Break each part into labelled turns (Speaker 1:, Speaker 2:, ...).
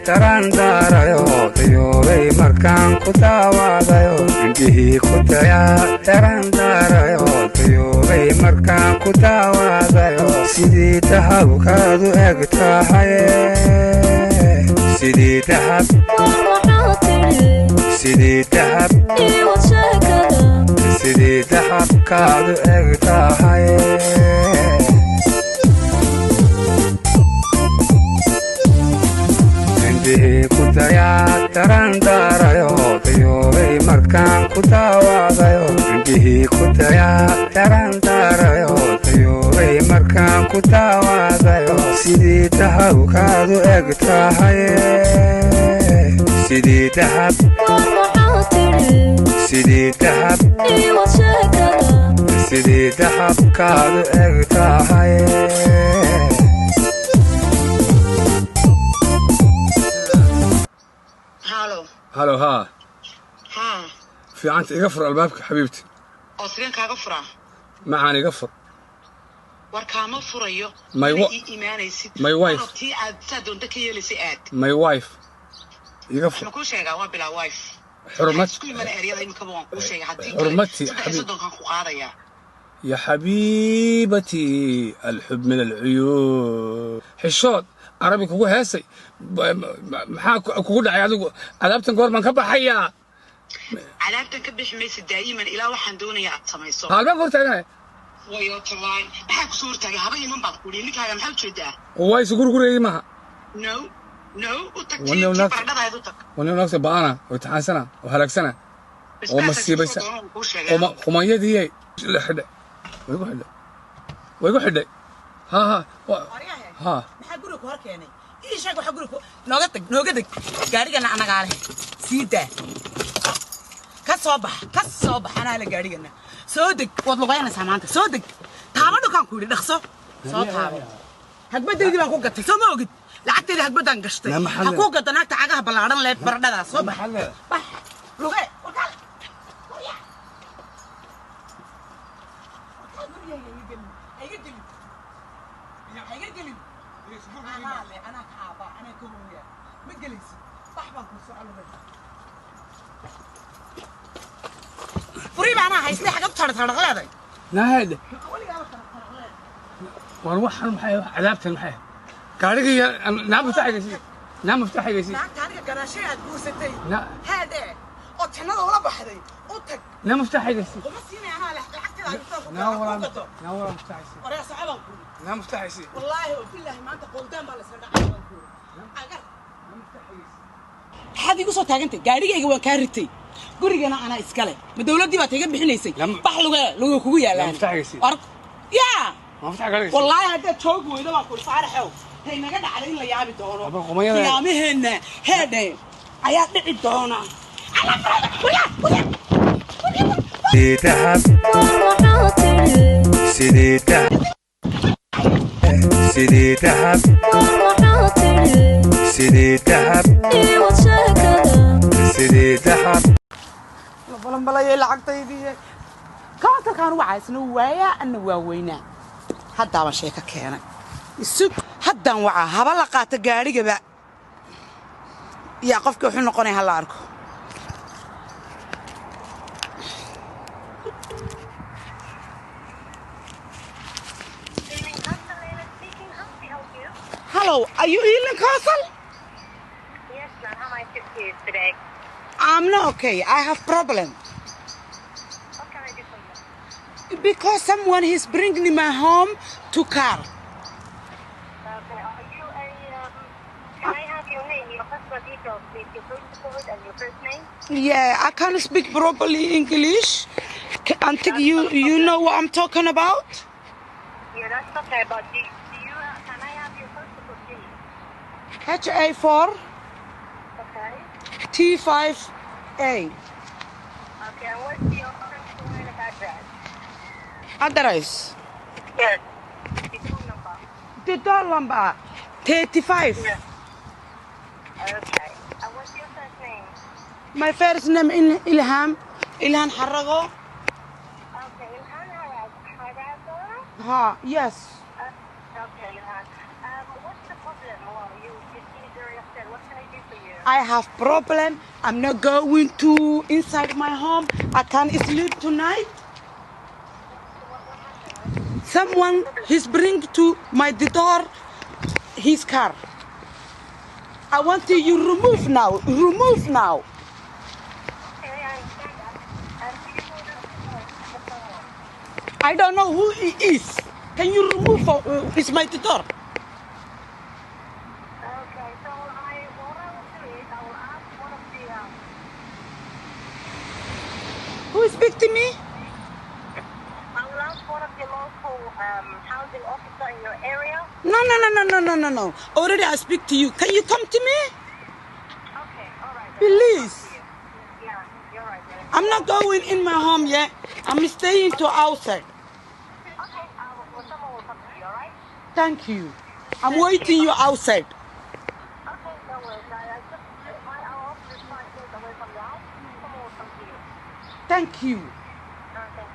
Speaker 1: Darandaarayo dayoobay markaan ku daawadayo, indhihii ku dayaa darandaarayo dayoobay markaan ku daawadayo, sidii dahabkaadu eg tahaye, sidii dahab, sidii dahab, sidii dahabkaadu eg tahaye. Indhihii ku dayaa darandaarayo dayoobay markaan ku daawadayo, indhihii ku dayaa darandaarayo dayoobay markaan ku daawadayo, sidii dahabkaadu eg tahaye, sidii dahab, sidii dahab, sidii dahabkaadu eg tahaye.
Speaker 2: Halo.
Speaker 1: Halo, haa.
Speaker 2: Haa.
Speaker 1: Fiicanta, iga fur albaabka, xabiibti.
Speaker 2: Oo sideen kaaga furaa?
Speaker 1: Macaan, iga fur.
Speaker 2: War kaama furayo.
Speaker 1: My
Speaker 2: Mana ii imaanaysid.
Speaker 1: My wife.
Speaker 2: Tii aad saa doonta ka yeelaysay aad.
Speaker 1: My wife, iga fur.
Speaker 2: Ma kuu sheegaa? Waa bilaa wife.
Speaker 1: Xurmad.
Speaker 2: Isku imana eryada imikaba waan kuu sheegay haddii kale.
Speaker 1: Xurmatii,
Speaker 2: saddex iyo
Speaker 1: xabiib.
Speaker 2: Soddonkaan ku qaadayaa.
Speaker 1: يا حبيبتي، الحب من العيون. Xishood carabi kugu heesay, maxaa kugu dhacay adigu? Cadaabtan goor baan ka baxayaa?
Speaker 2: Cadaabtan ka bixi maysa daa'iman ilaa waxaan doonayaa aad samayso.
Speaker 1: Albaabka hortaaganaya.
Speaker 2: Wayo tallaay, maxaa kusoo hortaagay? Haba iman baad kuudhi ninkaaga, maxaa ujeedaa?
Speaker 1: Wayse gurgurayay maaha.
Speaker 2: No, no, u tag.
Speaker 1: Wanna
Speaker 2: tii tii
Speaker 1: naagta-
Speaker 2: baradhadayd u tag.
Speaker 1: Wani naagta ba'ana oo imtixaansana oo halaagsana oo
Speaker 2: Basbaaska
Speaker 1: masiibaysa.
Speaker 2: kusoo doono, kuu sheegay.
Speaker 1: Qumanyadii la xidhay, way igu xidhay, way igu xidhay, ha ha ha.
Speaker 2: Maxaa guriga ku hor keenay? Ii sheeg waxa guriga ku nooga tag, nooga deg gaadhigana. Anagaa leh, sii daa, ka soo bax, ka soo bax. Anaa le gaadhigana. Soo deg, waad lugaynaysaa maanta. Soo deg, taaba dhukaan ku yidhi, dhaqso soo taabo. Hagbadaydii baan ku gatay, soo ma ogid? Lacagteydii hagbadaan gashtay.
Speaker 1: Naa maxaa
Speaker 2: Ha
Speaker 1: le-
Speaker 2: kuu gata naagta cagaha ballaadhan leed baradhadaa. Soo bax.
Speaker 1: Maxaa le-
Speaker 2: Bax, luge, warkaal. Waryaa. Warkaal, gurigayga iga gelin, ha iga gelin, ha iga gelin. Anaa le, anaa ka aabaa, anaa ka hooyaa. Ma gelaysid, bax baan kuu soo lugay. Furii baa anaa haystay, xagad tartaraq leeday.
Speaker 1: Naahad war, waxan maxay? Cadaabtan maxay? Gaadhigii naa muftaxigaysi, naa muftaxigaysi.
Speaker 2: Naagta aniga garaashay aad guursatay
Speaker 1: Na-
Speaker 2: haadee oo jannada ula baxday u tag.
Speaker 1: Naa muftaxigaysi.
Speaker 2: Kuma siinay, anaa leh lacagteeda aad ku
Speaker 1: naa walaa
Speaker 2: gato.
Speaker 1: Naa walaa muftaxigaysi.
Speaker 2: Waryaa, soco baan kuuri.
Speaker 1: Naa muftaxigaysi.
Speaker 2: Wallaahi oo bilaahi maanta qoldaan baa laysla dhacay baan kuuri agar. Maxaad igu soo taagantay? Gaadhigayga waan kaa ritay, gurigana anaa iskale. Ma dawladdii baad iga bixinaysay?
Speaker 1: Lama-
Speaker 2: Bax, luge, luge kugu yaalaan.
Speaker 1: Lama muftaxigaysi.
Speaker 2: War yaa.
Speaker 1: Maa muftax gaadhigaysi.
Speaker 2: Wallaahi haddaad joogi weydo baan kuuri, Faaraxow, tay naga dhacday in la yaabi doono.
Speaker 1: Aba qumanyada-
Speaker 2: Qiyaamaheenna heedhe ayaa dhici doona. Alla farada, waryaa, waryaa, waryaa.
Speaker 1: Sidii dahab, sidii dahab, sidii dahab, sidii dahab, sidii dahab.
Speaker 2: La balanbalayay lacagtaydii. Kawatalkaan wacaa, isna waayaa, anna waa weynaa. Haddaaban sheeko keenay, isug, haddaan wacaa. Haba la qaato gaadhigaba, yaa qofkii wuxuu noqonaya hala arko.
Speaker 3: Ealing Castle, Layla speaking. How can I help you?
Speaker 2: Hello, are you Ealing Castle?
Speaker 3: Yes, ma'am. How may I assist you today?
Speaker 2: I'm not okay. I have problem.
Speaker 3: What can I do for you?
Speaker 2: Because someone is bringing my home to car.
Speaker 3: Okay. Are you a, can I have your name, your personal details, please? Your postcode and your first name?
Speaker 2: Yeah, I can't speak properly English. I think you know what I'm talking about.
Speaker 3: Yeah, that's okay. But do you, can I have your postcode, please?
Speaker 2: HA4
Speaker 3: Okay.
Speaker 2: T5A.
Speaker 3: Okay. And what's your first line of address?
Speaker 2: Address.
Speaker 3: Yes. The phone number.
Speaker 2: The door number 35.
Speaker 3: Yes. Okay. And what's your first name?
Speaker 2: My first name in Ilham. Ilhan Harago.
Speaker 3: Okay. Ilhan Harago?
Speaker 2: Ha, yes.
Speaker 3: Okay, Ilhan. What's the problem? Well, you seem very upset. What can I do
Speaker 2: I have problem. I'm not going to inside my home. I can't sleep tonight. Someone he's bring to my the door his car. I want you remove now. Remove now.
Speaker 3: Okay, I understand that. And do you know the someone?
Speaker 2: I don't know who he is. Can you remove for, it's my door?
Speaker 3: Okay, so I what I will do is I will ask one of the
Speaker 2: Who speak to me?
Speaker 3: I will ask one of the local housing officer in your area.
Speaker 2: No, no, no, no, no, no, no, no. Already I speak to you. Can you come to me?
Speaker 3: Okay, all right. Then.
Speaker 2: Please.
Speaker 3: Yeah, you're right. Then.
Speaker 2: I'm not going in my home yet. I'm staying to outside.
Speaker 3: Okay, well, someone will come to you, all right?
Speaker 2: Thank you. I'm waiting you outside.
Speaker 3: Okay, no worries. I just my our office is 5 minutes away from the house. Someone will come to you.
Speaker 2: Thank you.
Speaker 3: Okay.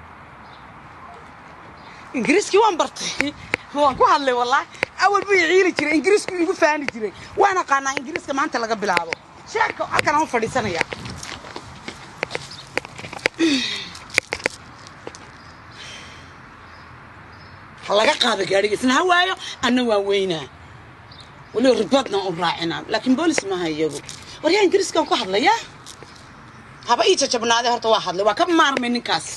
Speaker 2: Ingiriiskii waan bartay, waan ku hadlay. Wallaahi awal buu ciili jiray, Ingiriisku igu faani jiray. Waan aqaanaa Ingiriiska maanta laga bilaabo. Sheeko halkan aan u fadhiisanayaa. Ha laga qaado gaadhiga, isna ha waayo, anna waan weynaa, weliba riboodna u raacinaa, laakiin boolis maaha iyagu. Waryaa, Ingiriiskaan ku hadlayaa, haba ii jajabnaaday. Horta waa hadlay, waa ka maarmay ninkaas.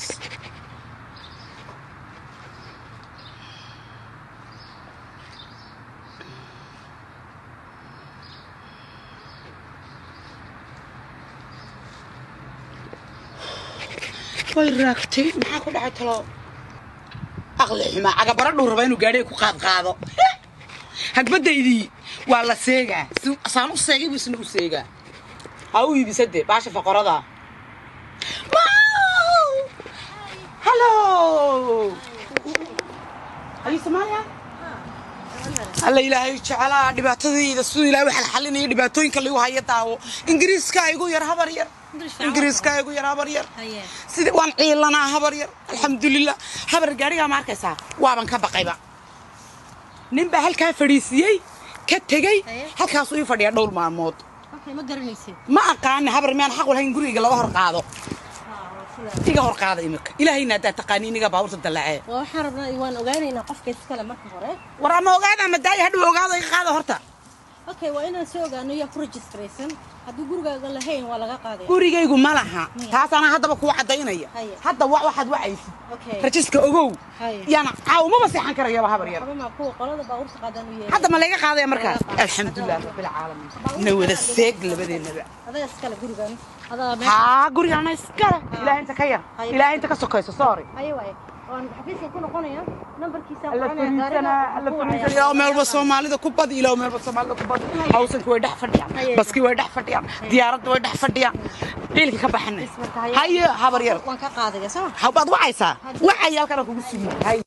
Speaker 2: Way raagtay. Maxaa ku dhacay talo? Aqli xumaa, cagabaradhuu rabaa inuu gaadhiga ku qaadqaado. Hagbadaydii waa la seegaa. Saan u seegay buu isna u seegaa. Ha u iibisa dee baasha faqorada. Wow! Hello, are you Somalia? Alla, Ilaahay jecelaa dhibaatadayda siduu Ilaahay wax xalinaya. Dhibaatooyinka lagu haya daawo. Ingiriiska igu yar, habar yar. Ingiriiska igu yar, habar yar. Sida waan ciilanaa, habar yar. Alxamdulilah, habar. Gaarigaa ma arkaysaa? Waaban ka baqayba. Nin baa halkaa fadhiisiyey, ka tegey. Halkaasuu ii fadhiyaa dhowr maalmood.
Speaker 4: Okay, ma garanaysid?
Speaker 2: Ma aqaani, habar. Miyaan xaq u lahayn gurigayga laga hor qaado? Iga hor qaada imika. Ilaahayna haddaa taqaani iniga baabuurta dallacee.
Speaker 4: Waa waxaan rabnaa, waan ogaanaynaa qofka iskale marka hore.
Speaker 2: War ama ogaada ama daaya, hadhow ogaada, iga qaada horta.
Speaker 4: Okay, waa inaan soo ogaano yaa ku registraysan. Hadduu gurigaaga lahayn, waa laga qaadaya.
Speaker 2: Gurigaygu ma laha. Taas anaa haddaba kuu caddaynaya. Hadda wa waxaad wacaysid rajiska ogow. Yaana caawa maba seexan karayaba, habar yar.
Speaker 4: Waxba maa kuwa qolada baabuurta qaadaan u yeeray.
Speaker 2: Hadda ma layga qaadaya markaas?
Speaker 4: Laga qaadaya.
Speaker 2: Alxamdulilah rabbilcaalamiin, na wada seeg labadeennaba.
Speaker 4: Adaa iskale gurigan, adaa meesha.
Speaker 2: Haa, guriga anaa iskale. Ilaahay inta ka yar. Ilaahay inta ka sokayso, sorry.
Speaker 4: Haye waaye, waan xafiiska ku noqonaya, nambarkiisaan
Speaker 2: Alla
Speaker 4: qoranaya.
Speaker 2: fariisanaa, alla fariisanaa. Ilaahu meelba Soomaalida ku badi, Ilaahu meelba Soomaalida ku badi. Hawsankii way dhex fadhiyaan, baskii way dhex fadhiyaan, diyaaradda way dhex fadhiyaan. Ciilkii ka baxanay. Haye, habar yar.
Speaker 4: Waan ka qaadaya, soo ma?
Speaker 2: Baad wacaysaa, wacaya, halkana kugu sugin. Haye.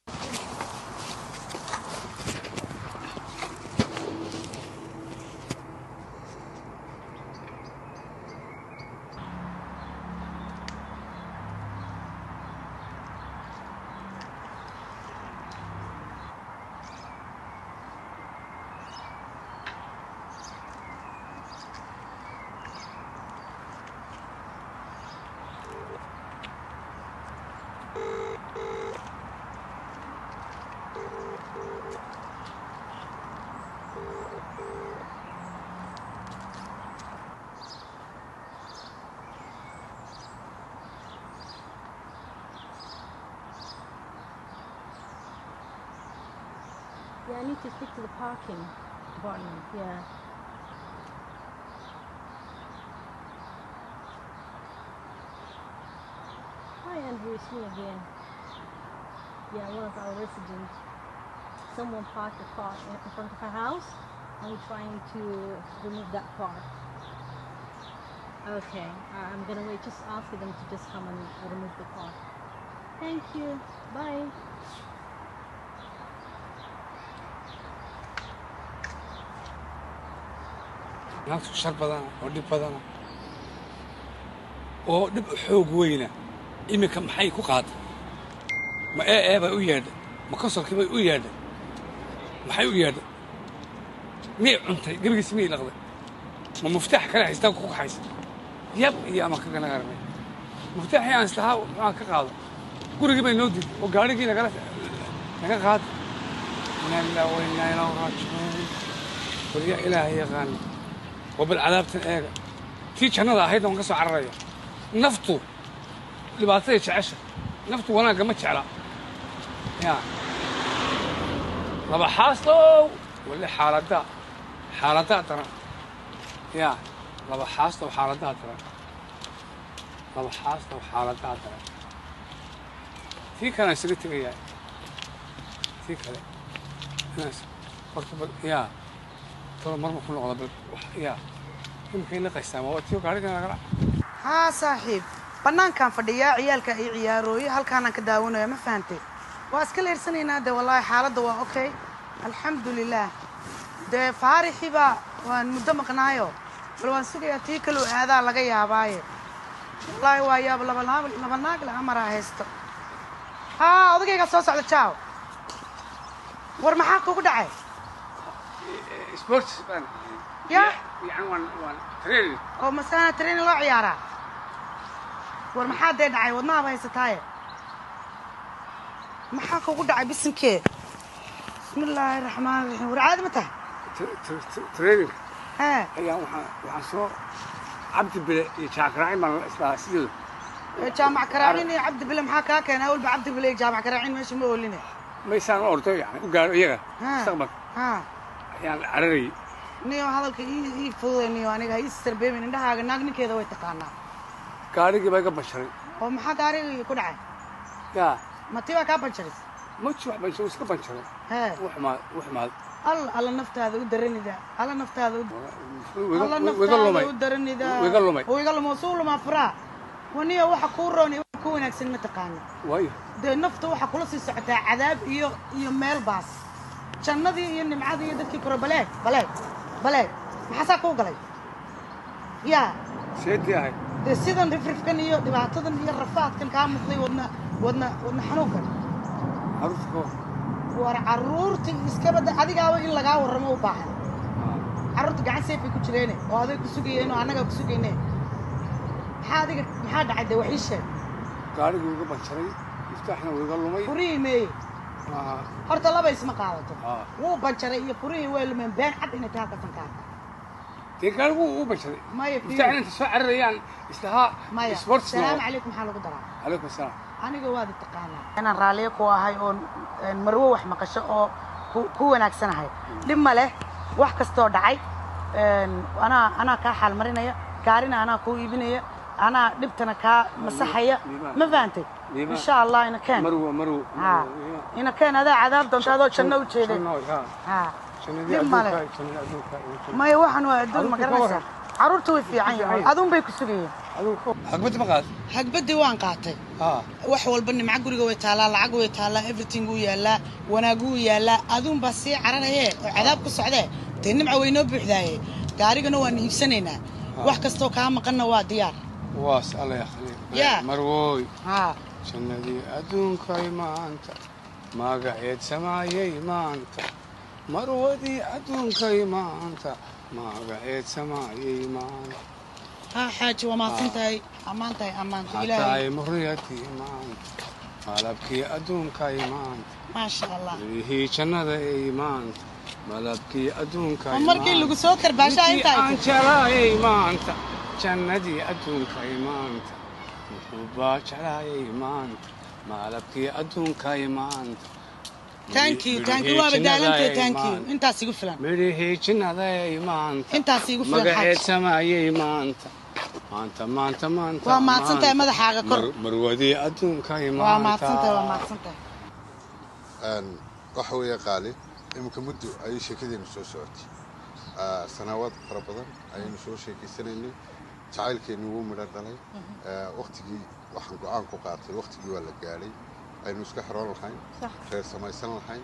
Speaker 4: Yeah, I need to speak to the parking department. Yeah. Hi, Andrew, it's me again. Yeah, one of our residents. Someone parked a car in front of her house, and we're trying to remove that car. Okay, I'm gonna wait. Just ask them to just come and remove the car. Thank you. Bye.
Speaker 1: Naagtu shar badana oo dhib badana oo dhib xoog weyna. Iminka maxay ku qaaday? Ma ee bay u yeedhay? Ma councilkii bay u yeedhay? Maxay u yeedhay? Miyay cuntay gebigiisi? Miyay dhaqday? Ma muftaax kale haystaa ku kaxaysa yab iyo ama ka gana garanay muftaaxii aan islahaa maxaan ka qaado gurigii bay noo diiday oo gaarigii nagala naga qaad. Inaa lillahi wa innaa ilaahi raajicuun. War yaa Ilaahay yaqaana, waa bal cadaabtan eega. Tii jannada ahayd waan ka soo cararaya. Naftu dhibaataday jecesha, naftu wanaagga ma jecla. Ya laba xaaslow wali xaaladaa xaaladaa daran. Ya laba xaaslow xaaladaa daran, laba xaaslow xaaladaa daran. Tii kale aan isaga tegayaa, tii kale inaan horta bal yaa talo marma ku noqda bal yaa imikay liqaysaa waa tii gaariga nagala.
Speaker 2: Haa saaxiib, bannaankaan fadhiyaa, ciyaalka ay ciyaarooye halkaanaan ka daawanaya, ma fahantay? Waa iska leersanaynaa de. Wallaahi xaaladda waa okay, alxamdulilah. Dee faarixiba waan muddo maqnaayo, bal waan sugayaa tii kaloo aadaa laga yaabaaye. Wallaahi waa yaab, laba naag, laba naag la amaraa haysto. Haa, odagaygaa soo socda. Jaaw, war maxaa kugu dhacay?
Speaker 1: Sports baan.
Speaker 2: Ya?
Speaker 1: Yani waan training.
Speaker 2: Oo masaana training loo ciyaaraa? War maxaa dee dhacay? Wadnahaaba haysataaye, maxaa kugu dhacay? Bisinkee, bismi illaahi raxmaan raxiim. War caadi ma tahay?
Speaker 1: Training
Speaker 2: hee
Speaker 1: ayaan waxaan soo Cabdi Bile iyo Jaacraacin baan islahaa sideedu.
Speaker 2: Jaamac Karaacin iyo Cabdi Bile maxaa kaa keenay? Awalba Cabdi Bile iyo Jaamac Karaacin meesha ma ooline.
Speaker 1: Maysaan u ordo, yani u gaaro iyaga mustaqbalka ayaan cararayay.
Speaker 2: Niyo, hadalka ii fududay niyo, aniga ha ii sarbeebin. Indhahaaga naag ninkeeda way taqaanaa.
Speaker 1: Gaarigii baa iga basharay.
Speaker 2: Oo maxaa gaarigii ku dhacay?
Speaker 1: Ya.
Speaker 2: Ma tii baa kaa banjaris?
Speaker 1: Ma ji wax banjaray, uu iska banjaray.
Speaker 2: Hee.
Speaker 1: Wuu xumaad, wuu xumaad.
Speaker 2: Alla, alla, naftaada u daranida, alla naftaada u
Speaker 1: Wiga
Speaker 2: alla
Speaker 1: wiga lumay.
Speaker 2: Naftaada u daranida.
Speaker 1: Wiga lumay.
Speaker 2: Wuu iga lumay, suu lumaa furaa. Waniyo, waxa kuu roon iyo waxa kuu wanaagsan ma taqaana.
Speaker 1: Waayo.
Speaker 2: Dee nafta waxaa kula sii socotaa cadaab iyo meel baas, jannadii iyo nimcadii iyo dadkii koro. Baleeg, baleeg, baleeg, maxaa saa kuu galay yaa?
Speaker 1: Seetii ahayd.
Speaker 2: Dee sidan rifrifkan iyo dhibaatadan iyo rafaadkan kaa muuqday, wadna wadna wadna xanuunkan.
Speaker 1: Carruurta ka war?
Speaker 2: War carruurta iskabada, adigaaba in lagaa warramo u baahan. Carruurta gacan seefay ku jireene oo aday ku sugayeen oo annagaa ku sugayne. Maxaa adiga, maxaa dhacay? Dee wax ii sheeg.
Speaker 1: Gaarigii iga banjaray, miftaaxna wuu iga lumay.
Speaker 2: Furihii meeye? Horta laba isma qaadato. Wuu banjaray iyo furihii way lumeen, been cad inay tahay halkasan ka arka.
Speaker 1: Dee gaarigu wuu banjaray.
Speaker 2: Maya.
Speaker 1: Miftaaxna inta soo cararayaan islahaa.
Speaker 2: Maya.
Speaker 1: Sports.
Speaker 2: Salaamu calaykum maxaa lagu daraa?
Speaker 1: Calaykum asalaam.
Speaker 2: Aniga waad i taqaanaa inaan raalliyo ku ahay oon marwo wax maqasho oo ku wanaagsanahay. Dhib ma leh wax kastoo dhacay. Anaa kaa xaal marinaya, gaarina anaa kuu iibinaya, anaa dhibtana kaa masaxaya.
Speaker 1: Liibaan.
Speaker 2: Ma fahantay?
Speaker 1: Liibaan.
Speaker 2: Insha Allah ina keen.
Speaker 1: Marwo, marwo.
Speaker 2: Ha, ina keen, adaa cadaab doonta adoo janno u jeeday.
Speaker 1: Janno, ha.
Speaker 2: Ha.
Speaker 1: Jannadii
Speaker 2: Dhib ma leh.
Speaker 1: adduunka, jannadii adduunka iyo
Speaker 2: Maya, waxaan waa adduun, ma
Speaker 1: Carruurta ka
Speaker 2: garanaysaa?
Speaker 1: warran.
Speaker 2: Carruurta way fiican
Speaker 1: Fiican
Speaker 2: yihiin.
Speaker 1: yihiin.
Speaker 2: Aduun bay ku sugayeen.
Speaker 1: Adigu xagbadda ma qaad?
Speaker 2: Hagbadii waan qaatay. Wax walba nimco guriga way taallaa, lacag way taallaa, everything wuu yaallaa, wanaag wuu yaallaa. Aduun baa sii cararaye oo cadaab ku socdee. Dee nimca way noo buuxdaaye, gaarigana waan iibsanaynaa, wax kastoo kaa maqanna waa diyaar.
Speaker 1: Waas alla yakhliik.
Speaker 2: Ya.
Speaker 1: Marwooy.
Speaker 2: Ha.
Speaker 1: Jannadii adduunkay maanta magaceed samaayay maanta, marwadii adduunkay maanta magaceed samaayay maanta.
Speaker 2: Ha xaaji, waa mahadsan tahay, ammaan tahay, ammaanta Ilaahay.
Speaker 1: Xataay muriyadii maanta, malabkii adduunkay maanta.
Speaker 2: Maasha Allah.
Speaker 1: Midihii jannada ay maanta, malabkii adduunkay.
Speaker 2: Oo markii lagu soo karbaashaa
Speaker 1: Midkii
Speaker 2: inta ay
Speaker 1: aan jeclaayay maanta, jannadii adduunkay maanta, muxuu baa jeclaayay maanta, malabkii adduunkay maanta.
Speaker 2: Thank you, thank you, waaba daalantay. Thank you, intaas igu filan.
Speaker 1: Midhihii jinnaday maanta.
Speaker 2: Intaas igu filan,
Speaker 1: Magaceed
Speaker 2: xaaji.
Speaker 1: samaayay maanta, maanta, maanta, maanta.
Speaker 2: Waa mahadsantahay,
Speaker 1: maanta.
Speaker 2: Madaxaaga kor.
Speaker 1: Marwadii adduunkay
Speaker 2: Waa
Speaker 1: maanta.
Speaker 2: mahadsantahay, waa mahadsantahay.
Speaker 5: Waxa weeye qaali, iminka muddo ayay sheekadeenu soo socotay. Sanawaad fara badan ayaynu soo sheekaysanaynay, jacaylkeenu wuu midho dhalay. Waqtigii waxaan go-aan ku qaatay, waqtigii waa la gaadhay aynu iska xiroon lahayn, reer samaysan lahayn.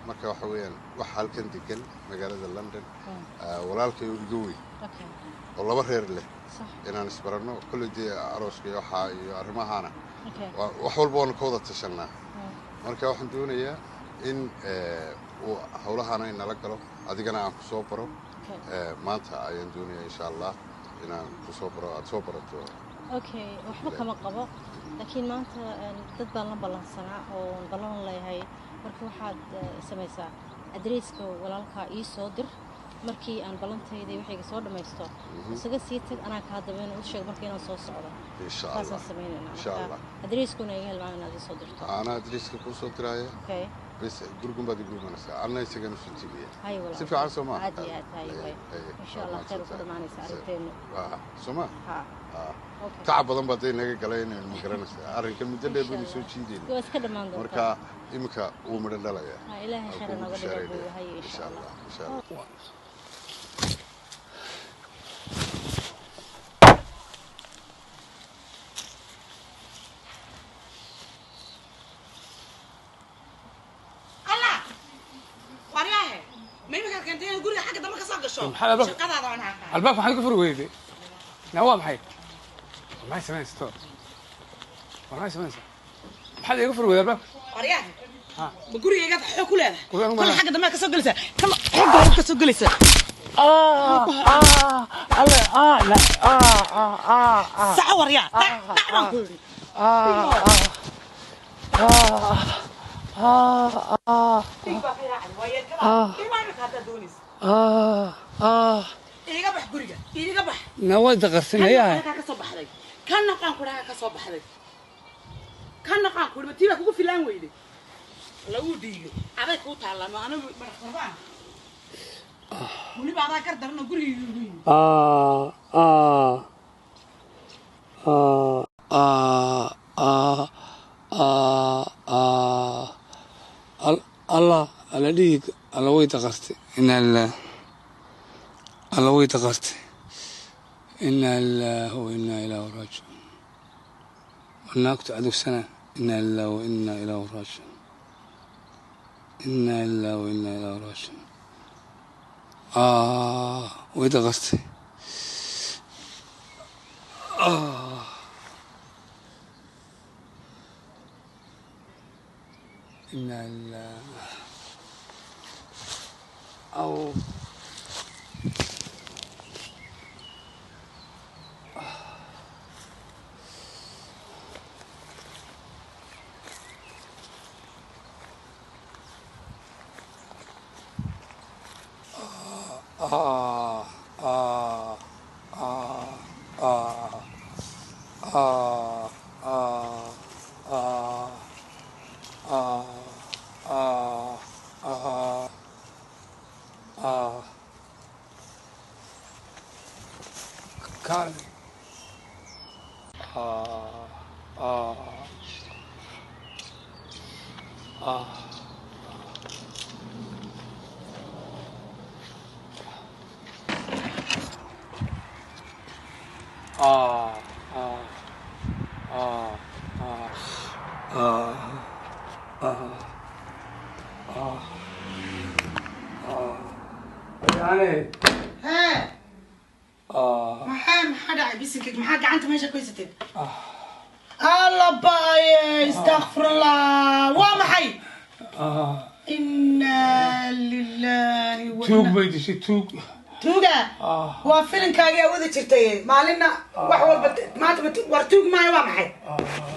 Speaker 5: Marka waxa weeyaan waxa halkan degan magaalada London walaalkay oo iga weyn oo laba reer leh inaan isbaranno. Kolley dee arooska iyo waxaa iyo arrimahana wax walba waanu ka wada tashanaa. Marka waxaan doonayaa in uu howlahana inala galo, adigana aan ku soo baro.
Speaker 4: Okay.
Speaker 5: Maanta ayaan doonaya, insha Allah, inaan kusoo baro, aada soo barato.
Speaker 4: Okay, waxba kama qabo, laakiin maanta dad baan la ballansanaa oo ballan leeyahay. Marka waxaad samaysaa, adreyska walaalkaa ii soo dir. Markii aan ballantayda iyo waxayga soo dhammaysto, isaga sii tag, anaa kaa dambeyn. U sheeg marka inaan soo socdo.
Speaker 5: Insha
Speaker 4: Saasaan
Speaker 5: Allah.
Speaker 4: sameynaynaa.
Speaker 5: Insha
Speaker 4: Marka
Speaker 5: Allah.
Speaker 4: adreyskuna iga hilmaam inaad ii soo dirto.
Speaker 5: Anaa adreyska kuu soo diraaya.
Speaker 4: Okay.
Speaker 5: Bes gurigun baad igu imanaysaa, anna isagana usoo tegaya.
Speaker 4: Hay walaal.
Speaker 5: Si fiican, soo maa?
Speaker 4: Aad iyo aad, hay way. Insha Allah khayr ku dhamaanaysa arrinteenu.
Speaker 5: Soo ma?
Speaker 4: Ha. Okay.
Speaker 5: Tacab badan baa day naga galay inaynu, ma garanaysaa, arrinka muddo dheer baynu soo jiidayna.
Speaker 4: Waa iska dhammaan doontaa.
Speaker 5: Marka iminka wuu midho dhalayaa.
Speaker 4: Ha, Ilaahay
Speaker 5: Waan
Speaker 4: khayr
Speaker 5: kugu
Speaker 4: nooga dhigo.
Speaker 5: bishaaraynaya.
Speaker 4: Buu haye,
Speaker 5: Insha
Speaker 4: insha
Speaker 5: Allah.
Speaker 4: Allah.
Speaker 5: Insha Allah.
Speaker 2: Allah, waryaahe, ma iminkaad keentay inaad guriga xagga dambe ka soo gasho?
Speaker 1: Maxaa albaabka-
Speaker 2: Shaqadaada waan aqaan.
Speaker 1: Albaabka maxaad ku furi weyday? Na waa maxay? Maxay samaynaysaa toor? War maxay samaynaysaa? Maxaad iga furi weyday albaabka?
Speaker 2: Waryaahe,
Speaker 1: Ha.
Speaker 2: ma gurigaygaad xoog ku leedahay?
Speaker 1: Guriga
Speaker 2: Kol
Speaker 1: ma-
Speaker 2: xagga dambe ka soo gelaysaa, kala xagga hore ka soo gelaysaa.
Speaker 1: Alle, la,
Speaker 2: Saco, waryaa, dhac dhac baan ku yidhi. Dhiig baa ka yaacay, waa yeelkada. Imaa imika haddaad doonaysa. Iiga bax guriga, iiga bax.
Speaker 1: Na waa daqarsanayaa.
Speaker 2: Kan ka soo baxday, kan naqaan ku dhaha ka soo baxday, kan naqaan ku tii baa kugu filaan weyday. Lagu dhiigay aday kuu taallaa, ma anigu madax qurbaan weliba adaa gar daran oo gurigayga igu yimid.
Speaker 1: Allah, alla, dhiig, alla, way daqartay. Inaa lilah, alla, way daqartay. Inaa lilah wa inaa ilaahu raajicuun. Naagtu cadowsana. Inaa lilah wa inaa ilaahu raajicuun. Inaa lilah wa inaa ilaahu raajicuun. Way daqartay. Inaa lilah aw. Kaale. Yani.
Speaker 2: Hee. Maxaa dhacay? Bisinka, maxaa gacanta meesha ku haysateen? Alla baaye, istakfirullah, waa maxay? Inaa lillahi wa
Speaker 1: Tuug bay dishay, tuug.
Speaker 2: Tuuga waa filinkaagii aa wada jirtay maalinna wax walba maanta war tuug maayo, waa maxay?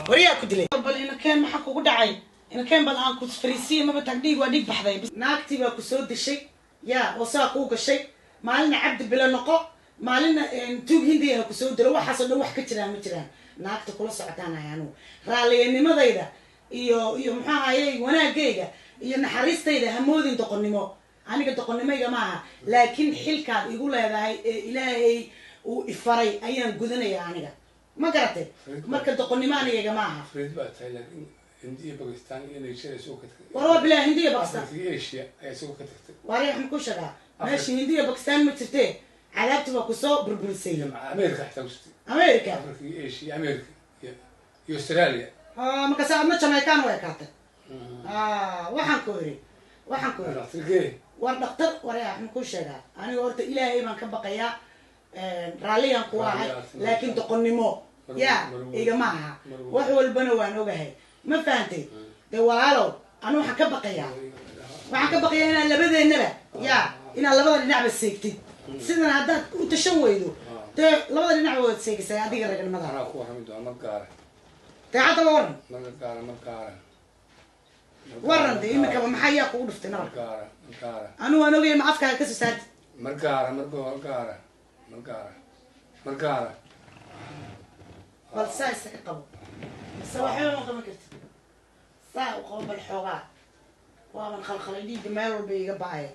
Speaker 2: Wariyaa ku dilay? Bal inakeen, maxaa kugu dhacay? Inakeen, bal aan ku fariisiye. Maba tag, dhiig waa dhiig baxday. Naagtii baa ku soo dishay ya oo saa kuu gashay. Maalina cabdi bilo noqo, maalina tuug hindiya ha kusoo dilo. Waxaasoo dhan wax ka jiraan ma jiraan. Naagta kula socotaan ay anugu raalliyanimadayda iyo muxuu ahaye wanaagayga iyo naxariistayda hamoodin doqonnimo. Aniga doqonnimayga maaha, laakiin xilkaad igu leedahay ee Ilaahay uu ifaray ayaan gudanaya aniga, ma garatay? Marka doqonnimo anigayga maaha.
Speaker 1: Fariid baa tahay, laakiin Hindiya, Bakistan iyo Nigeria isugu ka tagtay.
Speaker 2: War waa bilaa Hindiya, Bakistan.
Speaker 1: Afrika iyo Asia ayaa isugu ka tagtay.
Speaker 2: Waari, waxaan ku sheegaa meesha Hindiya, Bakistan ma jirtee, cadaabti waa kusoo burburisay.
Speaker 1: Iyo maca America xitaa ku jirtay.
Speaker 2: America.
Speaker 1: Afrika iyo Asia, America iyo Australia.
Speaker 2: Markaas adna Jamaican way ekaatay. Waxaan ku iri
Speaker 1: Dhaqtarkee?
Speaker 2: War dhaktar, war waxaan ku sheegaa aniga horta Ilaahay baan ka baqayaa, raalliyaan ku ahay, laakiin doqonnimo ya igama aha. Wax walbana waan ogahay, ma fahantay? Dee walaalow, anu waxaan ka baqayaa inaan labadeennaba ya inaad labada dhinacba seegtid. Sidan haddaad u tashan weydo, dee labada dhinac waad seegisay adiga ragnimada.
Speaker 1: Anaa ku warrami doona mar gaara.
Speaker 2: Dee haddaba waran.
Speaker 1: Mar gaara, mar gaara.
Speaker 2: Waran dee imikaba, maxaa yaa kugu dhuftay
Speaker 1: Mar
Speaker 2: nabarka?
Speaker 1: gaara, mar gaara.
Speaker 2: Anigu waan ogaya, ma afkaaga kasoo saartid.
Speaker 1: Mar gaara, mar gaara, mar gaara, mar gaara.
Speaker 2: Bal saa isaga qabo, mise waxba ma qaban kartid? Saa u qabo bal xoogaa. Waaban khalkhalay, dhiigga meel walba iga ba'aya.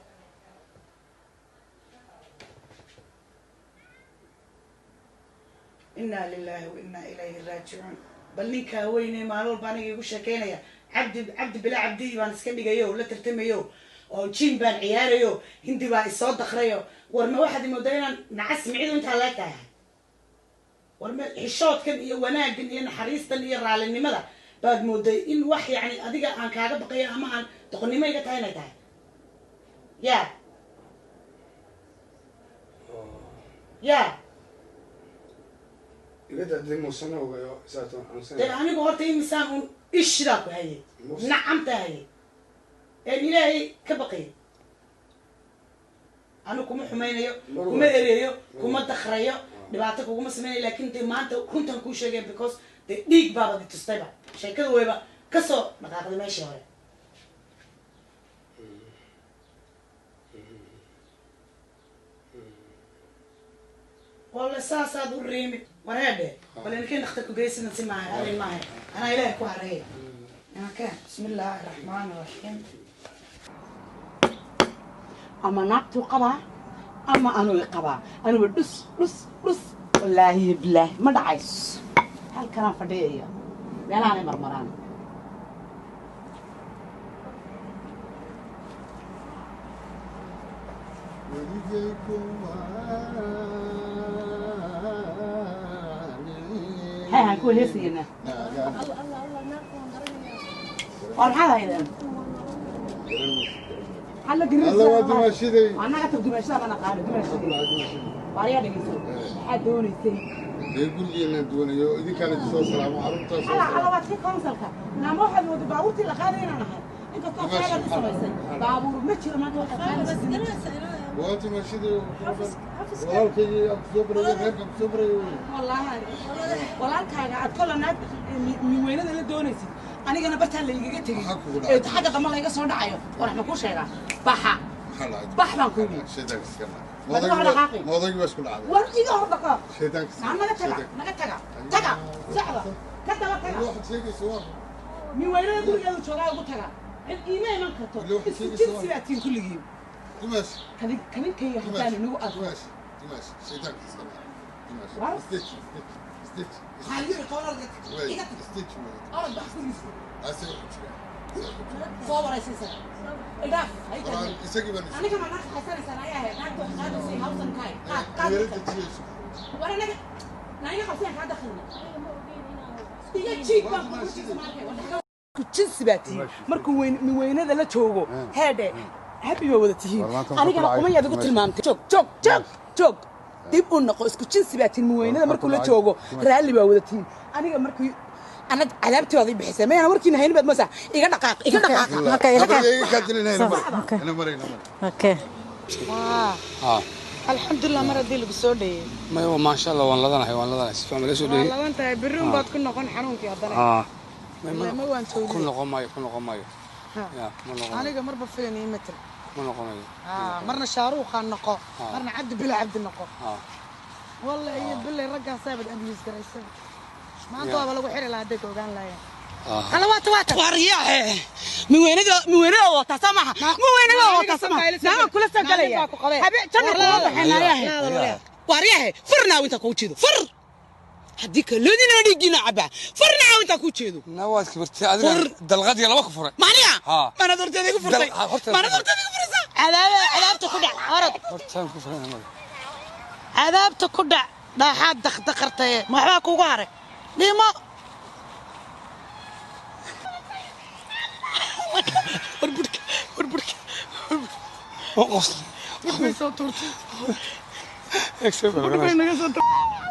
Speaker 2: Inaa lilaahi wa inaa ilayhi raajicuun. Bal ninkaa weyne maalin walba aniga igu sheekeynaya, Cabdi, Cabdi bilaa Cabdi baan iska dhigayo, la tartamayo, oo jiim baan ciyaarayo, Hindi baa isoo dakrayo. War ma waxaad imoodaa inaan nacas micidu intaa leeg tahay? War ma xishoodkan iyo wanaaggan iyo naxariistan iyo raalinimada baad mooday in wax yacni adiga aan kaaga baqayo ama aan doqonnimo iga tahay inay tahay? Ya.
Speaker 1: Iga dade muusana ogayo saato.
Speaker 2: Dee
Speaker 1: Xanuunsanaya.
Speaker 2: Anigu horta imisaan un ishidaa ku hayay, nacamta hayay een Ilaahay ka baqayay. Anigu kuma xumaynayo, kuma ereeyo, kuma dakrayo, dhibaato kuguma sameynayo, laakin dee maanta runtan kuu sheegaya, because dee dhiig baabad i tustayba, sheekada wayba kasoo dhaqaaqday meeshii hore. Walla saasaad u riimi. Wareedhe, bal inkeen dhakhtarku geey. Sidan si maaha, arrin maaha. Anaa Ilaahay ku hareey. Okay, bismi illaahi raxmaani raxiim. Ama naagtuu qabaa ama anuu i qabaa, anuba dhus dhus dhus. Wallaahi bilaahi ma dhacayso. Halkanaan fadhiyaya, meelahaanay marmaraan.
Speaker 5: Weligay
Speaker 2: Maxay ahaan kuwa heesayana?
Speaker 4: Allah, Allah, Allah, naagta waan garanayaa.
Speaker 2: Waa maxaad haydeen? Maxaad la
Speaker 5: Alla waa
Speaker 2: gariirsaa?
Speaker 5: dumaashiday.
Speaker 2: Annaga tag, dumaashada ma naqaano, dumaashadii. Waaryaa, dhegeyso, maxaad doonaysay?
Speaker 5: Dee gurigeenaan doonayo, idinkaana idin soo salaamo, carruurtaa soo
Speaker 2: Alla alla.
Speaker 5: salaamo.
Speaker 2: Waa tii councilka naama. Waxaad mooday baabuurtii la qaaday inaan ahay, inkastoo feebar u samaysay. Baabuur ma jiro maanta, waxaad
Speaker 4: Bas
Speaker 2: qaadaysa.
Speaker 4: garanaysaa inaa
Speaker 5: Waa dumaashiday.
Speaker 4: Xafiska.
Speaker 5: Walaalkaygii aan kusoo barayay, reerkaan kusoo barayay wey.
Speaker 2: Wallaahi walaalkaaga aad kola naag miweynada la doonaysid, anigana bartaan laygaga tegey.
Speaker 5: Maxaa kugu dhacay?
Speaker 2: Ee xagga dambe layga soo dhacayo. War ma kuu sheegaa? Baxa.
Speaker 5: Maxaa dhacay?
Speaker 2: Bax baan ku yidhi.
Speaker 5: Shaydaanka iska dhac.
Speaker 2: Bal wax dhaqaaqi.
Speaker 5: Moodagii baa isku dhacday.
Speaker 2: War iga hor dhaqaaq.
Speaker 5: Shaydaanka iska
Speaker 2: Naa naga taga, naga taga, taga, socda, ka daba taga.
Speaker 5: Waxaad sheegaysa waa
Speaker 2: Miweynada gurigeedu joogaa ugu taga, cid iima iman karto.
Speaker 5: Weli waxaad
Speaker 2: Isku
Speaker 5: sheegaysa
Speaker 2: jinsi baa tiin kulligiin.
Speaker 5: Dumaash.
Speaker 2: Kadin kadinkayga haddaan inagu arko.
Speaker 5: Dumaash, dumaash, shaydaanka iska dhac, dumaash.
Speaker 2: War?
Speaker 5: Isdeji, isdeji, isdeji.
Speaker 2: Maxaa lagu yidhi? Toban orod.
Speaker 5: Wey,
Speaker 2: Iga tag.
Speaker 5: isdeji wey.
Speaker 2: Orod, bax gurigiisa.
Speaker 5: Asiga ku jira, asiga ku jira.
Speaker 2: Soo waraysiisa idhaaf hay.
Speaker 5: Waraan isagii baan
Speaker 2: Aniga ma naag haysanaysan ayaa ahayd? Naagta wax qaadaysay hawsan kaay qaad qaad.
Speaker 5: Yara dejiyeyso.
Speaker 2: War anaga naga qabseen kaa dakhilna.
Speaker 4: Aniga ma ogeyn inaan wax isku
Speaker 2: Iga
Speaker 4: dayin.
Speaker 2: jiig baan kugu jinsi maarkay. Jinsi baa tihiin markuu weyn miweynada la joogo. Heedhe, happy baa wada tihiin.
Speaker 5: War maanta waxaa
Speaker 2: Anigana
Speaker 5: ku dhacay.
Speaker 2: kuma yaad igu tilmaamtay. Joog, joog, joog, joog, dib u noqo. Isku jinsi baa tihiin. Miweynada
Speaker 5: War maxaa
Speaker 2: markuu
Speaker 5: ku
Speaker 2: la
Speaker 5: dhacay?
Speaker 2: joogo raalli baa wada tihiin. Aniga markuu anad cadaabtii baad ii bixisay, mayana warkiina haynin baad mosaa. Iga dhaqaaq, iga dhaqaaq.
Speaker 4: Okay, okay.
Speaker 5: Iga kaa dilinayna mari.
Speaker 4: Okay.
Speaker 5: Ina mari, ina mari.
Speaker 4: Okay.
Speaker 1: Ha.
Speaker 2: Alxamdulilah mar haddii lagu soo dheeyey.
Speaker 1: Maya, waa maasha Allah, waan ladanahay, waan ladanahay, si fiican baa la soo
Speaker 2: Waa
Speaker 1: dheeyey.
Speaker 2: laban tahay, berri un baad ku noqon xanuunkii haddana.
Speaker 1: Ha.
Speaker 2: Ilaa ma waan
Speaker 1: Ku
Speaker 2: tooliye.
Speaker 1: noqon maayo, ku noqon maayo.
Speaker 2: Ha.
Speaker 1: Ya, ma noqonayo.
Speaker 2: Aniga marba filan ii matal.
Speaker 1: Ma noqonayo.
Speaker 2: Marna Shaaruuqaan noqo, marna Cabdi bila Cabdi noqo.
Speaker 1: Ha.
Speaker 2: Walla iyo bilay raggaasaabad abuse garaysaba. Maanta waaba lagu xiri lahaa hadday ka ogaan lahaayeen. Hala, waata, waata.
Speaker 6: Waryaahe, miweynada, miweynada wataa soo maaha? Miweynada wataa soo maaha? Naama kula soo galaya habe janna kula baxeen. Naayaahe, waaryahe, furnaaw intaa kuu jeedo, fur. Haddii kaloodina dhiiggiina cabaa, furnaaw intaa kuu jeedo.
Speaker 1: Na waad kibirtay adiga, dalqadii laba ku furay.
Speaker 6: Maaniga?
Speaker 1: Ha.
Speaker 6: Maanaad horteeda igu furtay?
Speaker 1: Ha, horteeda.
Speaker 6: Maanaad horteeda igu furaysaa?
Speaker 2: Cadaaba, cadaabta ku dhac, orod.
Speaker 1: Hortaan ku furay mari.
Speaker 2: Cadaabta ku dhac. Dhaaxaad daqdaqartaye, ma waxbaa kuugu haray dhimo?
Speaker 6: War budhka, war budhka.
Speaker 1: Oo qosl.
Speaker 2: Budhbay soo tuurtay.
Speaker 1: Except
Speaker 2: Budhbay naga soo tuurtay.